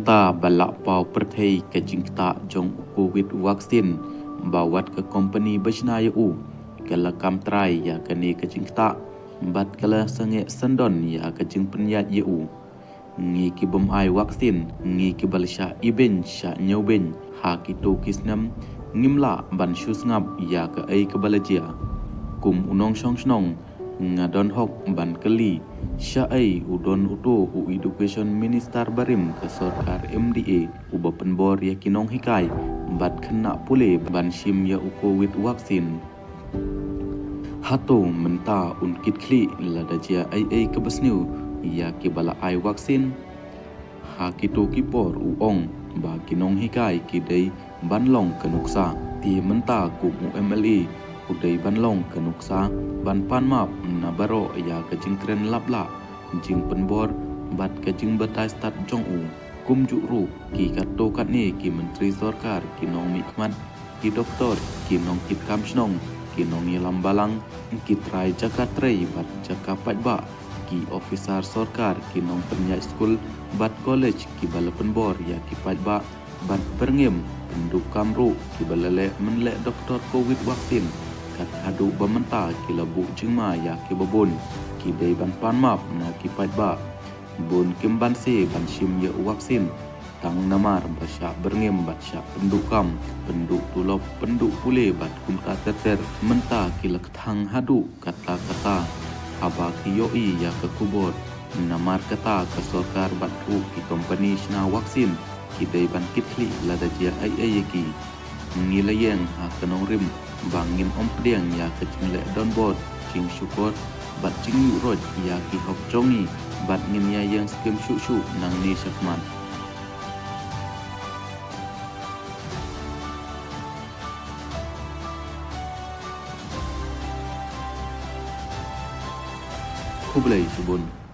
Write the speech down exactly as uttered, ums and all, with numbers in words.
Ta ba la paw pyrthei ka jingktah jong u Covid vaccine, ba wat ka company ba shna ïa u ka la kam trai ïa kane ka jingktah bad ka la sangeh sandon ïa ka jingpynïaid ïa u. Ngi ki bym ai vaccine, ngi ki ba la shah ibeiñ shah ñiewbeiñ ha kito ki snem, ngim lah ban shu sngap ïa kaei ka ba la jia. Kum u nongshong shnong, nga don hok ban kylli, shaei u don uto u education minister barim ka sorkar M D A, u ba pynbor ïa ki nonghikai bad khynnah pule ban shim ïa u Covid vaccine. Hato mynta un kit khlieh lada jia ei ei ka ba sniew ïa ki ba la ai vaccine? Ha kito ki por u ong ba ki nonghikai ki dei ban long ka nuksa. Te mynta kum u M L A u dei ban long ka nuksa ban pan map na baroh ïa ka jingkren laplah, jingpynbor bad ka jingbatai stad jong u. Kumjuh ruh ki katto katne ki myntri sorkar, ki nongmihkhmat, ki doktor, ki nongkitkam shnong, ki nongïalam balang, ki trai jaka trei bad jaka paidbah, ki officer sorkar, ki nongpynïaid skul bad college ki ba la pynbor ïa ki paidbah bad byrngem, pynduh kam ruh ki ba la leh mynleh doktor Covid vaccine. Kat haduh ba mynta ki la buh jingma ïa ki babun, ki dei ban pan map na ki paidbah. Bun kim banse ban shim ïa u vaccine tang namar ba shah byrngem bad shah pynduh kam, pynduh tulop, pynduh pule bad kumta ter ter. Mynta ki la kthang haduh katta katta haba ki ïohi ïa ka khubor. Namar kata ka sorkar bad ruh ki company shna vaccine ki dei ban kit khlieh lada jia ei ei ïa ki. Ngi la ïeng ha ka nongrim ba ngin ym pdiang ïa ka jingleh donbor, jingshukor bad jingïuh roit ïa ki hok jong ngi bad ngin ïa ïeng skhem shuh shuh nangne shakhmat. Khublei shibun.